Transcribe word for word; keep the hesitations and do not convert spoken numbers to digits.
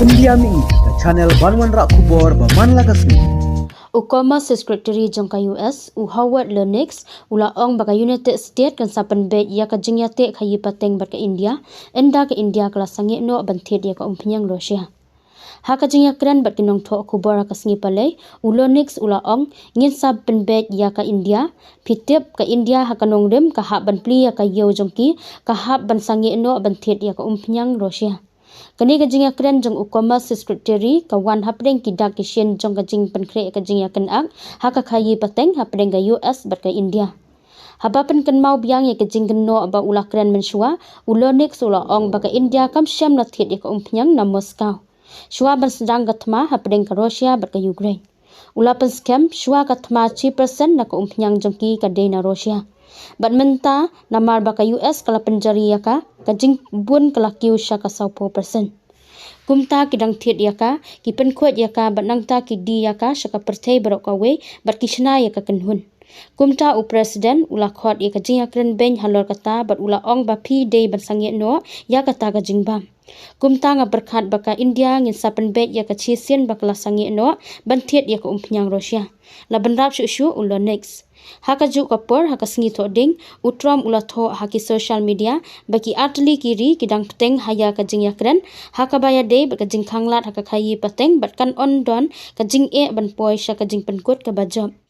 India Mihi, ka channel ban wanrah khubor ba man la ka sngi. U Commerce Secretary jong ka U S, u Howard Lutnick, u la ong ba ka United States kan sa pynbeit ïa ka jingïateh khaïi pateng bad ka India, ynda ka India ka la sangeh noh ban thied ïa ka umphniang Russia. Ha ka jingïakren bad ki nongthoh khubor ha ka sngi Palei, u Lutnick u la ong, ngin sa pynbeit ïa ka India, phi tip ka India ha ka nongrim ka hap ban plie ïa ka ïew jong ki, ka hap ban sangeh noh ban thied ïa ka umphniang Russia. Kane ka jingïakren jong u Commerce Secretary ka wan hapdeng ki dak ki shin jong ka jingpynkhreh ka jingïakynad ha ka khaïi pateng hapdeng ka U S bad ka India. Haba pynkynmaw biang ïa ka jingkynnoh ba u la kren mynshuwa, u Lutnick u la ong ba ka India kam shym la thied ïa ka umphniang na Moscow. Shuwa ban sdang ka thma hapdeng ka Russia bad ka Ukraine, u la pynskhem shuwa ka thma shi percent na ka umphniang jong ki ka dei na Russia. Bad mynta, namar ba ka U S ka la pynjari ïa ka, ka jingbun ka la kiew sha ka sawphew percent. Kumta ki dang thied ïa ka, ki pynkhuid ïa ka, bad nangta ki die ïa ka sha ka pyrthei baroh kawei, bad ki shna ïa ka kynhun. Kumta u President u la khot ïa ka jingïakren beiñ halor kata bad u la ong ba phi dei ban sangeh noh ïa kata ka jingbam. Kumta nga pyrkhat ba ka India ngin sa pynbeit ïa ka shisien ba ka la sangeh noh ban thied ïa ka umphniang Russia, la bynrap shuh shuh u Lutnick. Ha kajuh ka por, ha ka sngi Thohdieng, u Trump u la thoh ha ki social media ba ki artylli ki ri ki dang bteng ha ïa ka jingïakren ha kaba ïadei bad ka jingkhanglad ha ka khaïi pateng bad kan ym don ka jingeh ban poi sha ka jingpynkut kaba jop.